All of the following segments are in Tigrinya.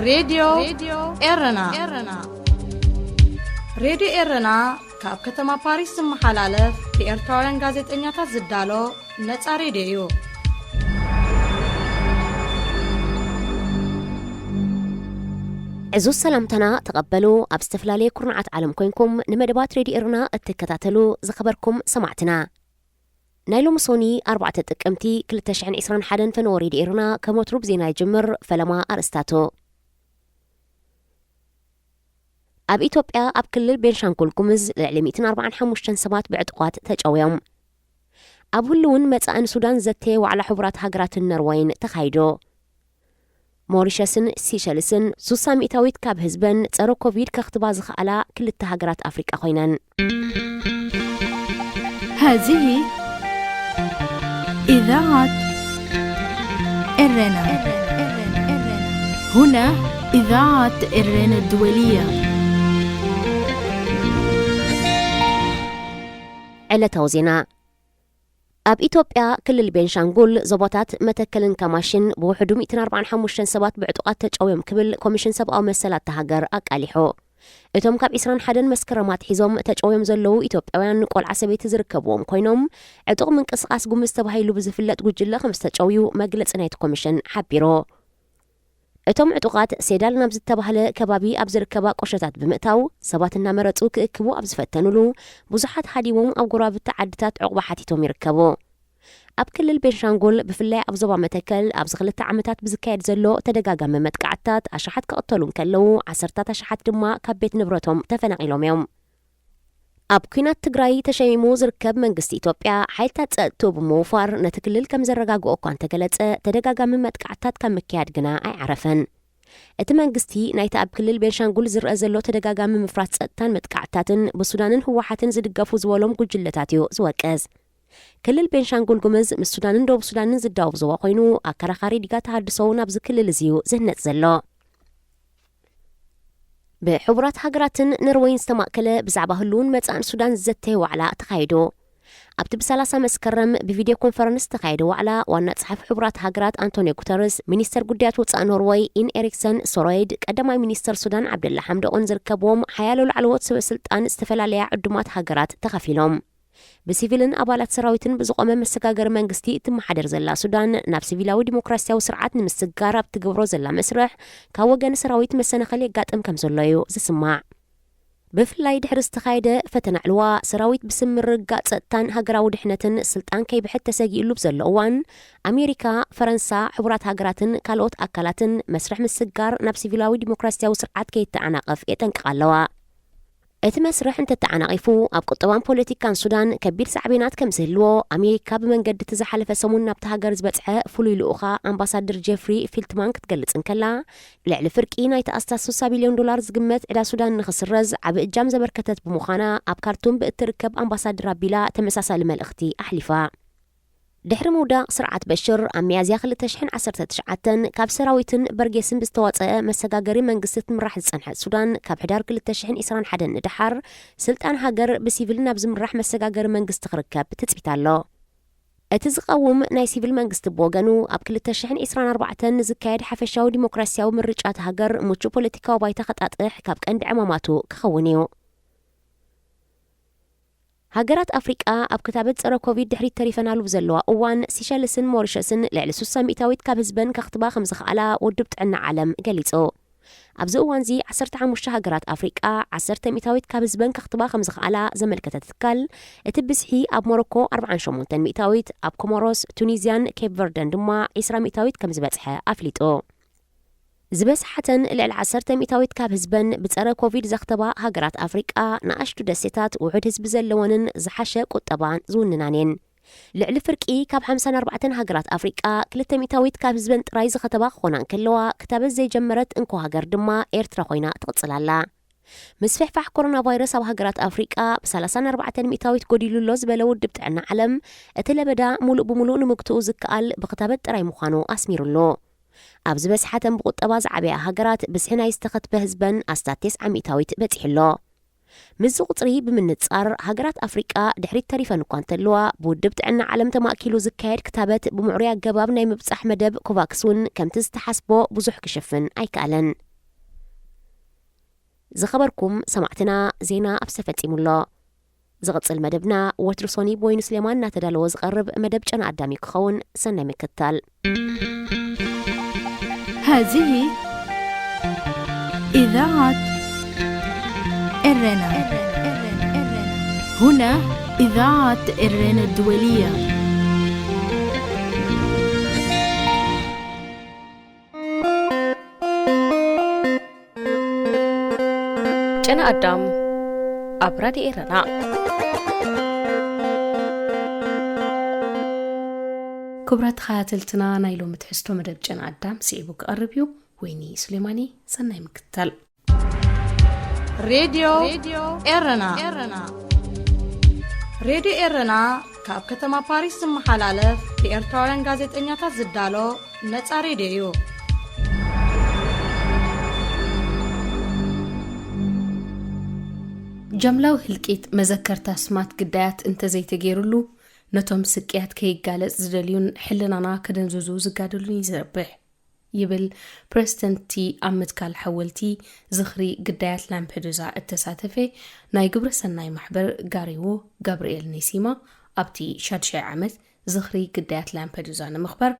ሬድዮ ኤረና። ሬድዮ ኤረና ካብ ከተማ ፓሪስ ዝመሓላለፍ ብኤርትራውያን ጋዜጠኛታት ዝዳሎ ነጻ ሬድዮ እዩ። ዕዙዝ ሰላምታና ተቐበሉ። ኣብ ዝተፈላለየ ኩርናዓት ዓለም ኮይንኩም ንመደባት ሬድዮ ኤረና እትከታተሉ ዝኸበርኩም ሰማዕትና፣ ናይ ሎሚ ሶኒ ኣርባዕተ ጥቅምቲ ክልተ ሽሕን ዕስራን ሓደን ፈነወ ሬድዮ ኤረና ከም ወትሩ ብዜና ይጅምር። ፈለማ ኣርእስታቱ። ኣብ ኢትዮጵያ ኣብ ክልል ቤንሻንጉል ጉምዝ ልዕሊ ሚእትን ኣርባዓን ሓሙሽተን ሰባት ብዕጡቓት ተጨውዮም። ኣብ ህልውን መጻእን ሱዳን ዘተየ ዋዕላ ሕቡራት ሃገራትን ኖርወይን ተኻይዶ። ሞሪሸስን ሲሸልስን ሱሳ ሚእታዊት ካብ ህዝበን ጸረ ኮቪድ ከኽትባ ዝኸኣላ ክልተ ሃገራት ኣፍሪቃ ኮይነን። هذه إذاعة إرنا. هنا إذاعة إرنا الدولية. ዕለታዊ ዜና። ኣብ ኢትዮጵያ ክልል ቤንሻንጉል ዞባታት መተከልን ካማሽን ብውሕዱ ሚእትን ኣርባዓን ሓሙሽተን ሰባት ብዕጡቓት ተጨውዮም ክብል ኮሚሽን ሰብኣዊ መሰላት እታ ሃገር ኣቃሊሑ። እቶም ካብ ዕስራን ሓደን መስከረም ኣትሒዞም ተጨውዮም ዘለዉ ኢትዮጵያውያን ቆልዓ ሰበይቲ ዝርከብዎም ኮይኖም፣ ዕጡቕ ምንቅስቓስ ጉምዝ ተባሂሉ ብዝፍለጥ ጉጅለ ከም ዝተጨውዩ መግለጺ ናይቲ ኮሚሽን ሓቢሩ። እቶም ዕጡቓት ሴዳል ናብ ዝተባህለ ከባቢ ኣብ ዝርከባ ቆሸታት ብምእታው ሰባት እናመረጹ ክእክቡ ኣብ ዝፈተኑሉ፣ ብዙሓት ሃዲሞም ኣብ ጎረባብቲ ዓድታት ዕቑባ ሓቲቶም ይርከቡ። ኣብ ክልል ቤንሻንጉል ብፍላይ ኣብ ዞባ መተከል ኣብዚ ክልተ ዓመታት ብዝካየድ ዘሎ ተደጋጋሚ መጥቃዕትታት ኣሽሓት ክቕተሉ እንከለዉ ዓሰርታት ኣሽሓት ድማ ካብ ቤት ንብረቶም ተፈናቒሎም እዮም። ኣብ ኲናት ትግራይ ተሸሚሙ ዝርከብ መንግስቲ ኢትዮጵያ ሓይልታት ጸጥትኡ ብምውፋር ነቲ ክልል ከም ዘረጋግኦ እኳ እንተገለጸ ተደጋጋሚ መጥቃዕትታት ካብ ምክያድ ግና ኣይዓረፈን። እቲ መንግስቲ ናይቲ ኣብ ክልል ቤንሻንጉል ዝረአ ዘሎ ተደጋጋሚ ምፍራስ ጸጥታን መጥቃዕትታትን ብሱዳንን ህወሓትን ዝድገፉ ዝበሎም ጉጅለታት እዩ ዝወቅስ። ክልል ቤንሻንጉል ጉምዝ ምስ ሱዳንን ደቡብ ሱዳንን ዝዳወብ ዞባ ኮይኑ ኣከራኻሪ ዲጋ ተሃድሶ እውን ኣብዚ ክልል እዚ እዩ ዝህነጽ ዘሎ። ብሕቡራት ሃገራትን ኖርወይን ዝተማእከለ ብዛዕባ ህልውን መጻእን ሱዳን ዝዘተየ ዋዕላ ተኻይዱ። ኣብቲ ብሰላሳ መስከረም ብቪድዮ ኮንፈረንስ ዝተኻየደ ዋዕላ ዋና ጸሓፊ ሕቡራት ሃገራት ኣንቶኒዮ ጉተርስ፣ ሚኒስተር ጉዳያት ወጻኢ ኖርወይ ኢን ኤሪክሰን ሶሮይድ፣ ቀዳማይ ሚኒስተር ሱዳን ዓብደላ ሓምዶቕን ዝርከብዎም ሓያሎ ላዕለዎት ሰበ ስልጣን ዝተፈላለያ ዕዱማት ሃገራት ተኻፊሎም። ብሲቪልን ኣባላት ሰራዊትን ብዝቖመ መሰጋገሪ መንግስቲ እትመሓደር ዘላ ሱዳን ናብ ሲቪላዊ ዲሞክራሲያዊ ስርዓት ንምስግጋር ኣብ ትገብሮ ዘላ መስርሕ ካብ ወገን ሰራዊት መሰናኸል የጋጥም ከም ዘሎ እዩ ዝስማዕ። ብፍላይ ድሕሪ ዝተኻየደ ፈተና ዕልዋ ሰራዊት ብስም ምርግጋእ ጸጥታን ሃገራዊ ድሕነትን ስልጣን ከይብሕት ተሰጊእሉ ብዘሎ እዋን ኣሜሪካ፣ ፈረንሳ፣ ሕቡራት ሃገራትን ካልኦት ኣካላትን መስርሕ ምስግጋር ናብ ሲቪላዊ ዲሞክራሲያዊ ስርዓት ከይተዓናቐፍ የጠንቅቓ ኣለዋ። እቲ መስርሕ እንተተዓናቒፉ ኣብ ቁጠባን ፖለቲካን ሱዳን ከቢድ ሳዕቤናት ከም ዝህልዎ ኣሜሪካ ብመንገዲ እቲ ዝሓለፈ ሰሙን ናብቲ ሃገር ዝበጽሐ ፍሉይ ልኡኻ ኣምባሳደር ጄፍሪ ፊልትማን ክትገልጽ እንከላ፣ ልዕሊ ፍርቂ ናይቲ ኣስታት ስሳ ቢልዮን ዶላር ዝግመት ዕዳ ሱዳን ንኽስረዝ ዓቢ እጃም ዘበርከተት ብምዃና ኣብ ካርቱም ብእትርከብ ኣምባሳደር ኣቢላ ተመሳሳሊ መልእኽቲ ኣሕሊፋ። ድሕሪ ምውዳቕ ስርዓት በሽር ኣብ ሚያዝያ ክልተ ሽሕን ዓሰርተ ትሽዓተን ካብ ሰራዊትን በርጌስን ብዝተዋጸአ መሰጋገሪ መንግስቲ ትምራሕ ዝጸንሐት ሱዳን ካብ ሕዳር ክልተ ሽሕን ዕስራን ሓደን ንደሓር ስልጣን ሃገር ብሲቪል ናብ ዝምራሕ መሰጋገሪ መንግስቲ ክርከብ ትጽቢት ኣሎ። እቲ ዝቐውም ናይ ሲቪል መንግስቲ ብወገኑ ኣብ ክልተ ሽሕን ዕስራን ኣርባዕተን ንዝካየድ ሓፈሻዊ ዲሞክራሲያዊ ምርጫ እታ ሃገር ምቹእ ፖለቲካዊ ባይታ ከጣጥሕ ካብ ቀንዲ ዕማማቱ ክኸውን እዩ። ሃገራት ኣፍሪቃ ኣብ ክታበት ጸረ ኮቪድ ድሕሪት ተሪፈናሉ ብዘለዋ እዋን ሲሸልስን ሞሪሸስን ልዕሊ ስሳ ሚእታዊት ካብ ህዝበን ከኽትባ ከም ዝኸኣላ ውድብ ጥዕና ዓለም ገሊጹ። ኣብዚ እዋንዚ ዓሰርተ ሓሙሽተ ሃገራት ኣፍሪቃ ዓሰርተ ሚእታዊት ካብ ህዝበን ከኽትባ ከም ዝኸኣላ ዘመልከተ ትካል፣ እቲ ብዝሒ ኣብ ሞሮኮ ኣርብዓን ሸሞንተን ሚእታዊት፣ ኣብ ኮሞሮስ፣ ቱኒዝያን ኬፕ ቨርደን ድማ ዒስራ ሚእታዊት ከም ዝበጽሐ ኣፍሊጡ። ዝበዝሓተን ልዕሊ ዓሰርተ ሚእታዊት ካብ ህዝበን ብጸረ ኮቪድ ዘኽተባ ሃገራት ኣፍሪቃ ንኣሽቱ ደሴታት ውሑድ ህዝቢ ዘለወንን ዝሓሸ ቁጠባን ዝውንናን እየን። ልዕሊ ፍርቂ ካብ ሓምሳን ኣርባዕተን ሃገራት ኣፍሪቃ ክልተ ሚእታዊት ካብ ህዝበን ጥራይ ዝኸተባ ክኾና እንከለዋ፣ ክታበት ዘይጀመረት እንኮ ሃገር ድማ ኤርትራ ኮይና ትቕጽል ኣላ። ምስፍሕፋሕ ኮሮና ቫይረስ ኣብ ሃገራት ኣፍሪቃ ብሰላሳን ኣርባዕተን ሚእታዊት ጎዲሉ ኣሎ ዝበለ ውድብ ጥዕና ዓለም፣ እቲ ለበዳ ሙሉእ ብሙሉእ ንምግትኡ ዝከኣል ብክታበት ጥራይ ምዃኑ ኣስሚሩሉ። ኣብ ዝበዝሓተን ብቁጠባ ዝዓበያ ሃገራት ብዝሒ ናይ ዝተኸትበ ህዝበን ኣስታት ተስዓ ሚእታዊት በጺሑ ኣሎ። ምስዚ ቁጽሪ ብምንጻር፣ ሃገራት ኣፍሪቃ ድሕሪት ተሪፈን እኳ እንተለዋ፣ ብውድብ ጥዕና ዓለም ተማእኪሉ ዝካየድ ክታበት ብምዕሩይ ኣገባብ ናይ ምብጻሕ መደብ ኮቫክስ እውን ከምቲ ዝተሓስቦ ብዙሕ ክሽፍን ኣይከኣለን። ዝኸበርኩም ሰማዕትና፣ ዜና ኣብሰ ፈጺሙ ኣሎ። ዝቕጽል መደብና ወትሩ ሶኒ ብወይኑ ስሌማን እናተዳለወ ዝቐርብ መደብ ጨና ኣዳም እዩ ክኸውን። ሰናይ ምክትታል። هذه إذاعة إرنا. هنا إذاعة إرنا الدولية. ጨና ኣዳም ኣብ ራድዮ ኤረና። ክቡራት ተኸታተልትና፣ ናይ ሎሚ ትሕዝቶ መደብ ጨና ኣዳም ስዒቡ ክቐርብ እዩ። ወይኒ ሱሌማኒ፣ ሰናይ ምክትታል። ሬድዮ ኤረና። ሬድዮ ኤረና ካብ ከተማ ፓሪስ ዝመሓላለፍ ብኤርትራውያን ጋዜጠኛታት ዝዳሎ ነጻ ሬድዮ እዩ። ጃምላዊ ህልቂት መዘከርታ ኣስማት ግዳያት እንተዘይተገይሩሉ፣ ነቶም ስቅያት ከይጋለጽ ዝደልዩን ሕልናና ከደንዝዙ ዝጋደሉን ይዝረብሕ። ይብል ፕረዚደንት'ቲ ኣብ ምትካል ሓወልቲ ዝኽሪ ግዳያት ላምፔዱዛ እተሳተፈ ናይ ግብረሰናይ ማሕበር ጋሪዎ ጋብርኤል ኔሲማ ኣብቲ ሻድሻይ ዓመት ዝኽሪ ግዳያት ላምፔዱዛ ንምኽባር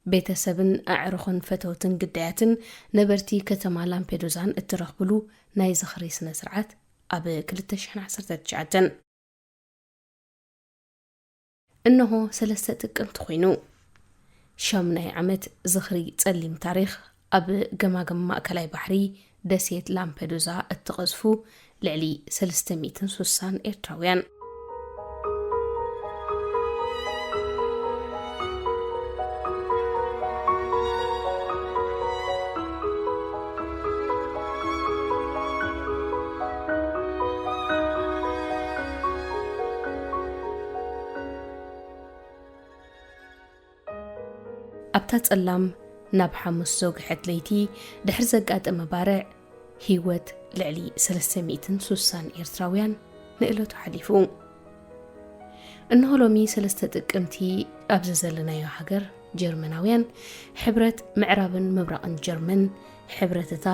ቤተሰብን ኣዕሩኽን ፈተውትን ግዳያትን ነበርቲ ከተማ ላምፔዱዛን እትረኽብሉ ናይ ዝኽሪ ስነ ስርዓት ኣብ ክልተ ሽሕን ዓሰርተ ትሽዓተን። እንሆ ሰለስተ ጥቅምቲ ኮይኑ። ሻሙናይ ዓመት ዝኽሪ ጸሊም ታሪኽ ኣብ ገማግም ማእከላይ ባሕሪ ደሴት ላምፐዱዛ እትቐዝፉ ልዕሊ ሰለስተ ሚእትን ሱሳን ኤርትራውያን። ኣብታ ጸላም ናብ ሓሙስ ዘውግሐት ለይቲ ድሕሪ ዘጋጠመ ባርዕ፣ ህይወት ልዕሊ ሰለስተ ሚእትን ሱሳን ኤርትራውያን ንእለቱ ሓሊፉ። እንሆ ሎሚ ሰለስተ ጥቅምቲ ኣብዚ ዘለናዮ ሃገር ጀርመናውያን ሕብረት ምዕራብን ምብራቕን ጀርመን ሕብረት እታ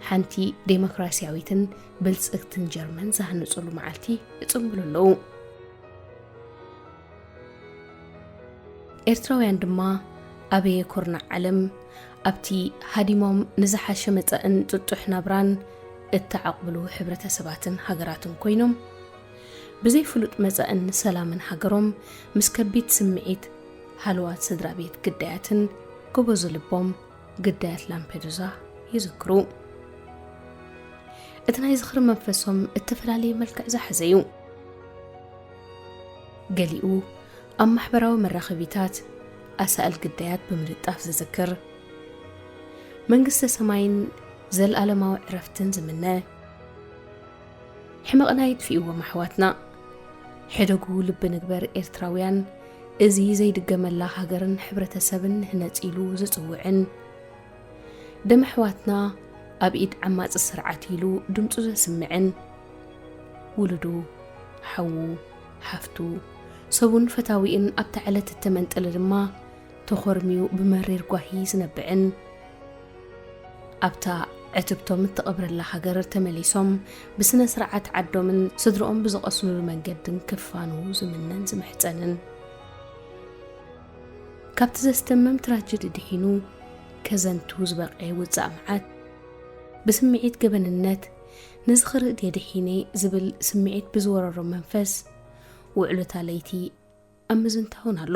ሓንቲ ዴሞክራስያዊትን ብልጽግትን ጀርመን ዝሃንጹሉ መዓልቲ ይጽንብሉ ኣለዉ። ኤርትራውያን ድማ ኣበየ ኩርናዕ ዓለም ኣብቲ ሃዲሞም ንዝሓሸ መጻእን ጥጡሕ ናብራን እተዓቕብሉ ሕብረተሰባትን ሃገራትን ኮይኖም፣ ብዘይ ፍሉጥ መጻእን ሰላምን ሃገሮም ምስ ከቢድ ስምዒት ሃለዋት ስድራ ቤት ግዳያትን ጎበዞ ልቦም ግዳያት ላምፔዱዛ ይዝክሩ። እቲ ናይ ዝኽሪ መንፈሶም እተፈላለየ መልክዕ ዝሓዘ እዩ። ገሊኡ ኣብ ማሕበራዊ መራኸቢታት ኣሳእል ግዳያት ብምልጣፍ ዝዝክር፣ መንግስተ ሰማይን ዘልኣለማዊ ዕረፍትን ዝምነ፣ ሕመቕና ይጥፍእዎም ኣሕዋትና። ሕደጉ ልቢ ንግበር ኤርትራውያን፣ እዚ ዘይድገመላ ሃገርን ሕብረተሰብን ንህነጽ ኢሉ ዝጽውዕን፣ ደም ኣሕዋትና ኣብ ኢድ ዓማጺ ስርዓት ኢሉ ድምጹ ዘስምዕን፣ ውሉዱ፣ ሓዉ፣ ሓፍቱ፣ ሰቡን ፈታዊኡን ኣብታ ዕለት እተመንጠለ ድማ ተኾርምዩ ብመሪር ጓሂ ዝነብዕን፣ ኣብታ ዕትብቶም እተቐብረላ ሃገር ተመሊሶም ብስነ ስርዓት ዓዶምን ስድርኦም ብዝቐስኑሉ መንገድን ክፋነዉ ዝምነን ዝምሕጸንን፣ ካብቲ ዘስደምም ትራጀዲ ድሒኑ ከዘንቱ ዝበቕዐ ውጻእ መዓት፣ ብስምዒት ገበንነት ንዝኽሪ ድየ ድሒነ ዝብል ስምዒት ብዝወረሮ መንፈስ ውዕሉታ ለይቲ ኣብ ምዝንታውን ኣሎ።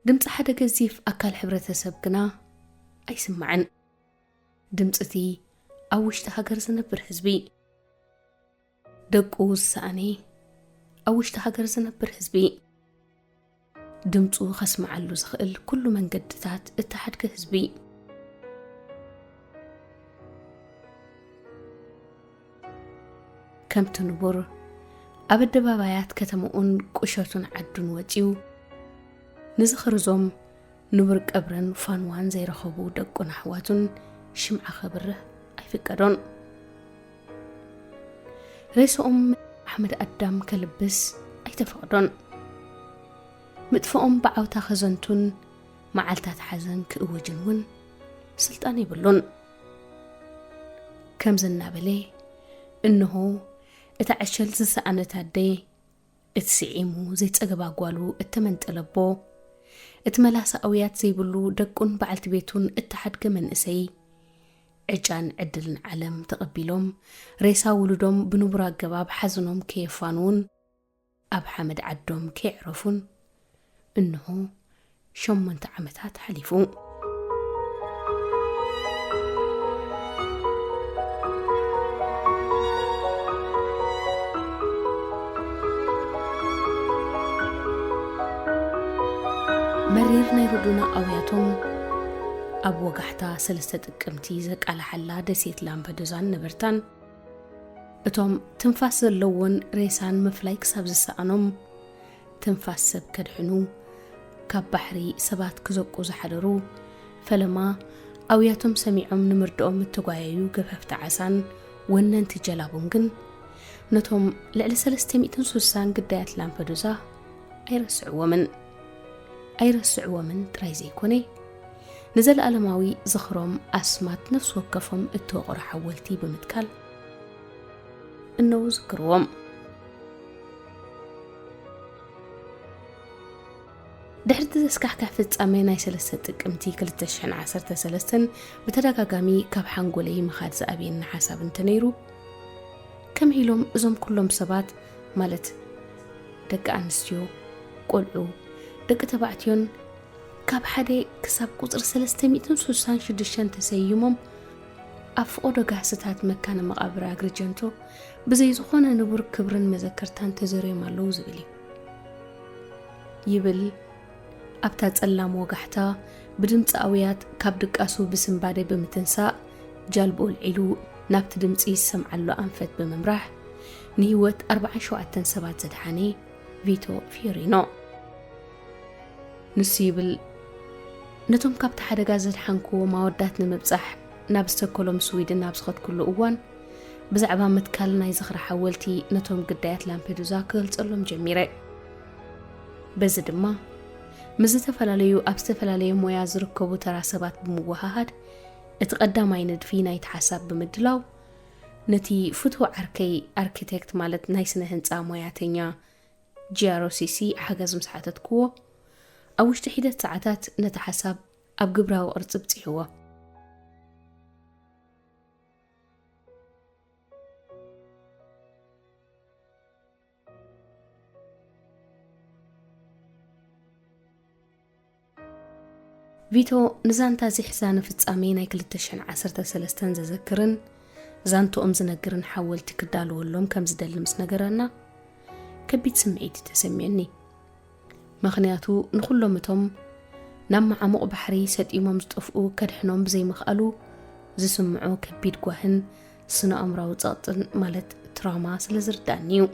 ድምፂ ሓደ ገዚፍ ኣካል ሕብረተሰብ ግና ኣይስማዕን። ድምፂ እቲ ኣብ ውሽጢ ሃገር ዝነብር ህዝቢ፣ ደቁ ዝሰኣነ ኣብ ውሽጢ ሃገር ዝነብር ህዝቢ፣ ድምፁ ከስምዓሉ ዝኽእል ኩሉ መንገድታት እተሓድገ ህዝቢ። ከምቲ ንቡር ኣብ ኣደባባያት ከተማኡን ቁሸቱን ዓዱን ወጺኡ ንዝኽርዞም ንቡር ቀብርን ፋንዋን ዘይረኸቡ ደቁን ኣሕዋቱን ሽምዓ ከብርህ ኣይፍቀዶን። ሬስኦም ኣሕመድ ኣዳም ከልብስ ኣይተፈቕዶን። ምጥፍኦም ብዓውታ ከዘንቱን መዓልታት ሓዘን ክእውጅን እውን ስልጣን የብሉን። ከምዚ እናበለ፣ እንሆ እታ ዕሸል ዝሰኣነት ኣደ፣ እቲ ስዒሙ ዘይጸገባ ጓሉ እተመንጠለ ኣቦ፣ እቲ መላሲ ኣውያት ዘይብሉ ደቁን በዓልቲ ቤቱን እተሓድገ መንእሰይ፣ ዕጫን ዕድልን ዓለም ተቐቢሎም፣ ሬሳ ውሉዶም ብንቡር ኣገባብ ሓዘኖም ከየፋንዉን ኣብ ሓመድ ዓዶም ከየዕረፉን፣ እንሆ ሸሞንተ ዓመታት ሓሊፉ። መሪር ናይ ርዱና ኣውያቶም ኣብ ወጋሕታ ሰለስተ ጥቅምቲ ዘቃላሓላ ደሴት ላምፐዱዛን ነበርታን፣ እቶም ትንፋስ ዘለዎን ሬሳን ምፍላይ ክሳብ ዝሰኣኖም፣ ትንፋስ ሰብ ከድሕኑ፣ ካብ ባሕሪ ሰባት ክዘቁ ዝሓደሩ፣ ፈለማ ኣውያቶም ሰሚዖም ንምርድኦም እተጓየዩ ገፈፍቲ ዓሳን ወነንቲ ጀላቡን ግን፣ ነቶም ልዕሊ ሰለስተ ሚእትን ስሳን ግዳያት ላምፐዱዛ ኣይረስዕዎምን። ኣይረስዕዎምን ጥራይ ዘይኮነ፣ ንዘለኣለማዊ ዝኽሮም ኣስማት ነፍሲ ወከፎም እተወቐሩ ሓወልቲ ብምትካል እነው ዝክርዎም። ድሕሪ እቲ ዘስካሕክሕ ፍጻሜ ናይ ሰለስተ ጥቅምቲ ክልተ ሽሕን ዓሰርተ ሰለስተን ብተደጋጋሚ ካብ ሓንጎለይ ምኻድ ዝኣብየኒ ሓሳብ እንተነይሩ፣ ከመይ ኢሎም እዞም ኩሎም ሰባት፣ ማለት ደቂ ኣንስትዮ፣ ቆልዑ፣ ደቂ ተባዕትዮን ካብ ሓደ ክሳብ ቁጽሪ ሰለስተ ሚእትን ስሳን ሽዱሽተን ተሰይሞም ኣብ ፍቖዶ ጋህስታት መካነ መቓብር ኣግሪጀንቶ ብዘይ ዝኾነ ንቡር ክብርን መዘከርታን ተዘርዮም ኣለዉ ዝብል እዩ። ይብል ኣብታ ጸላም ወጋሕታ ብድምጺ ኣውያት ካብ ድቃሱ ብስንባደ ብምትንሳእ ጃልቡ ኣልዒሉ ናብቲ ድምጺ ዝሰምዓሉ ኣንፈት ብምምራሕ ንህይወት ኣርባዓን ሸውዓተን ሰባት ዘድሓነ ቪቶ ፊዮሪኖ። ንሱ ይብል፣ ነቶም ካብቲ ሓደጋ ዘድሓንክዎም ኣወዳት ንምብጻሕ ናብ ስቶኮሎም ስዊድን ኣብ ዝኸድኩሉ እዋን፣ ብዛዕባ ምትካል ናይ ዝኽሪ ሓወልቲ ነቶም ግዳያት ላምፔዱዛ ክገልጸሎም ጀሚረ። በዚ ድማ ምስ ዝተፈላለዩ ኣብ ዝተፈላለየ ሞያ ዝርከቡ ተራ ሰባት ብምውሃሃድ እቲ ቀዳማይ ንድፊ ናይቲ ሓሳብ ብምድላው ነቲ ፍቱው ዓርከይ ኣርኪቴክት ማለት ናይ ስነ ህንጻ ሞያተኛ ጂኣሮሲሲ ሓገዝ ምስ ሓተትክዎ ኣብ ውሽጢ ሒደት ሰዓታት ነቲ ሓሳብ ኣብ ግብራዊ ቅርጺ ብጺሕዎ። ቪቶ ንዛንታ እዚ ሕዛነ ፍጻሜ ናይ ክልተ ሽሕን ዓሰርተ ሰለስተን ዘዘክርን ዛንትኦም ዝነግርን ሓወልቲ ክዳልወሎም ከም ዝደሊ ምስ ነገረና ከቢድ ስምዒት እዩ ተሰሚዑኒ። ምኽንያቱ ንኹሎም እቶም ናብ መዓሙቕ ባሕሪ ሰጢሞም ዝጠፍኡ ከድሕኖም ብዘይምኽኣሉ ዝስምዖ ከቢድ ጓህን ስነ ኣእምራዊ ጸቕጥን ማለት ትራውማ ስለ ዝርዳእኒ እዩ።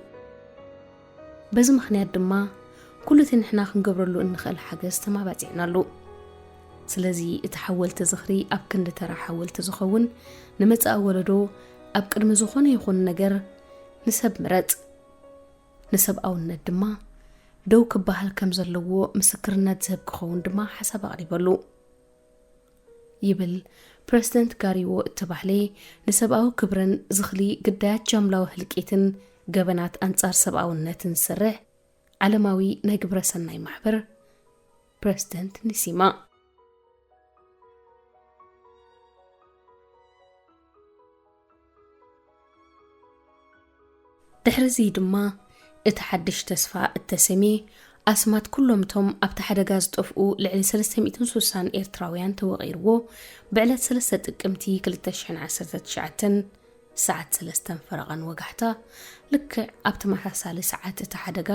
በዚ ምኽንያት ድማ ኩሉ እቲ ንሕና ክንገብረሉ እንኽእል ሓገዝ ተማባጺዕናሉ። ስለዚ እቲ ሓወልቲ ዝኽሪ ኣብ ክንዲ ተራ ሓወልቲ ዝኸውን ንመጻኢ ወለዶ ኣብ ቅድሚ ዝኾነ ይኹን ነገር ንሰብ ምረጽ፣ ንሰብኣውነት ድማ ደው ክበሃል ከም ዘለዎ ምስክርነት ዝህብ ክኸውን ድማ ሓሳብ ኣቕሪበሉ። ይብል ፕረዚደንት ጋሪዎ እተባህለ ንሰብኣዊ ክብርን ዝኽሊ ግዳያት ጃምላዊ ህልቂትን ገበናት ኣንጻር ሰብኣውነትን ዝሰርሕ ዓለማዊ ናይ ግብረ ሰናይ ማሕበር ፕረዚደንት ንሲማ። ድሕሪ እዚ ድማ እቲ ሓድሽ ተስፋ እተሰምየ ኣስማት ኩሎም እቶም ኣብቲ ሓደጋ ዝጠፍኡ ልዕሊ ሰለስተ ሚእትን ስሳን ኤርትራውያን ተወቒርዎ ብዕለት ሰለስተ ጥቅምቲ ክልተ ሽሕን ዓሰርተ ትሽዓተን ሰዓት ሰለስተን ፈረቓን ወጋሕታ ልክዕ ኣብ ተመሳሳሊ ሰዓት እቲ ሓደጋ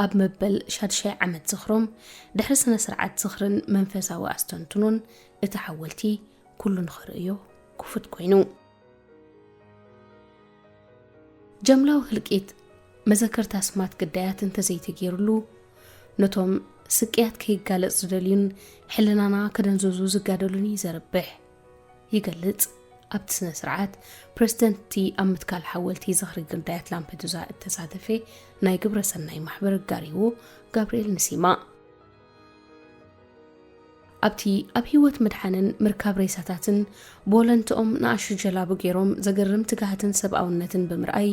ኣብ መበል ሻድሻይ ዓመት ዝኽሮም ድሕሪ ስነ ስርዓት ዝኽርን መንፈሳዊ ኣስተንትኖን እቲ ሓወልቲ ኩሉ ንኽርእዮ ክፉት ኮይኑ። ጀምላዊ ህልቂት መዘከርታ ኣስማት ግዳያት እንተዘይተገይሩሉ፣ ነቶም ስቅያት ከይጋለጽ ዝደልዩን ሕልናና ከደንዝዙ ዝጋደሉን እዩ ዘርብሕ። ይገልጽ ኣብቲ ስነ ስርዓት ፕረዚደንት እቲ ኣብ ምትካል ሓወልቲ ዝኽሪ ግዳያት ላምፔዱዛ እተሳተፈ ናይ ግብረ ሰናይ ማሕበር ጋሪዎ ጋብርኤል ንሲማ። ኣብቲ ኣብ ህይወት ምድሓንን ምርካብ ሬሳታትን ብወለንትኦም ንኣሹ ጀላቡ ገይሮም ዘገርም ትግሃትን ሰብኣውነትን ብምርኣይ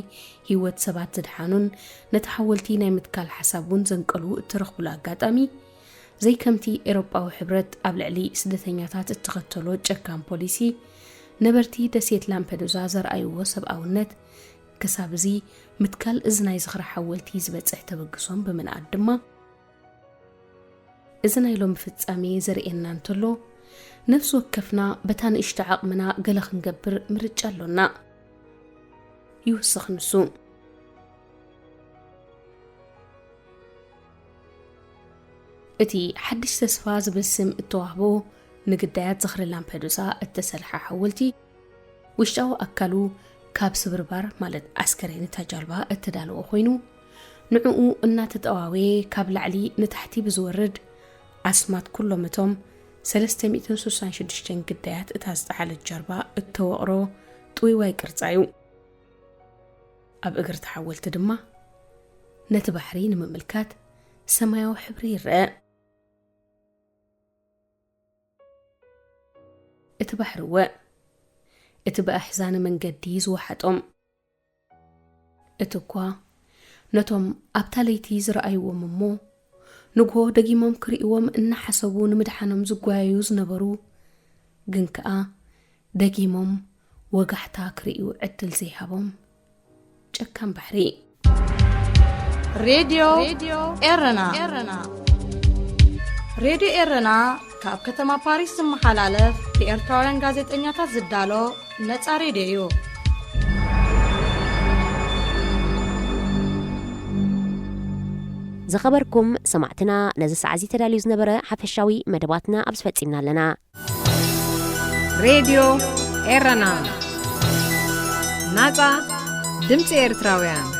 ህይወት ሰባት ዝድሓኑን ነቲ ሓወልቲ ናይ ምትካል ሓሳብ እውን ዘንቀሉ እትረኽቡሉ ኣጋጣሚ፣ ዘይከምቲ ኤሮጳዊ ሕብረት ኣብ ልዕሊ ስደተኛታት እተኸተሎ ጨካን ፖሊሲ፣ ነበርቲ ደሴት ላምፐዱዛ ዘርኣይዎ ሰብኣውነት፣ ክሳብ እዚ ምትካል እዚ ናይ ዝኽሪ ሓወልቲ ዝበጽሕ ተበግሶም ብምንኣድ ድማ፣ እዚ ናይ ሎሚ ፍጻሜ ዘርእየና እንተሎ፣ ነፍሲ ወከፍና በታ ንእሽቶ ዓቕምና ገለ ክንገብር ምርጫ ኣሎና። ይውስኽ ንሱ። እቲ ሓድሽ ተስፋ ዝብል ስም እተዋህቦ ንግዳያት ዝኽሪ ላምፐዱሳ እተሰርሐ ሓወልቲ፣ ውሽጣዊ ኣካሉ ካብ ስብርባር ማለት ኣስከሬን እታ ጃልባ እተዳለወ ኮይኑ፣ ንዕኡ እናተጠዋወየ ካብ ላዕሊ ንታሕቲ ብዝወርድ ኣስማት ኩሎም እቶም ሰለስተ ሚእትን ስሳን ሽዱሽተን ግዳያት እታ ዝጠሓለት ጃልባ እተወቕሮ ጥውይዋይ ቅርጻ እዩ። ኣብ እግሪ እቲ ሓወልቲ ድማ ነቲ ባሕሪ ንምምልካት ሰማያዊ ሕብሪ ይረአ። እቲ ባሕሪ እወ፣ እቲ ብኣሕዛኒ መንገዲ ዝወሓጦም፣ እቲ እኳ ነቶም ኣብታ ለይቲ ዝረኣይዎም እሞ ንግሆ ደጊሞም ክርእይዎም እናሓሰቡ ንምድሓኖም ዝጓየዩ ዝነበሩ፣ ግን ከኣ ደጊሞም ወጋሕታ ክርእዩ ዕድል ዘይሃቦም ጨካን ባሕሪ። ሬድዮ ኤረና። ሬድዮ ኤረና ካብ ከተማ ፓሪስ ዝመሓላለፍ ብኤርትራውያን ጋዜጠኛታት ዝዳሎ ነጻ ሬድዮ እዩ። ዝኸበርኩም ሰማዕትና፣ ነዚ ሰዓት እዚ ተዳልዩ ዝነበረ ሓፈሻዊ መደባትና ኣብዚ ፈጺምና ኣለና። ሬድዮ ኤረና፣ ናጻ ድምጺ ኤርትራውያን።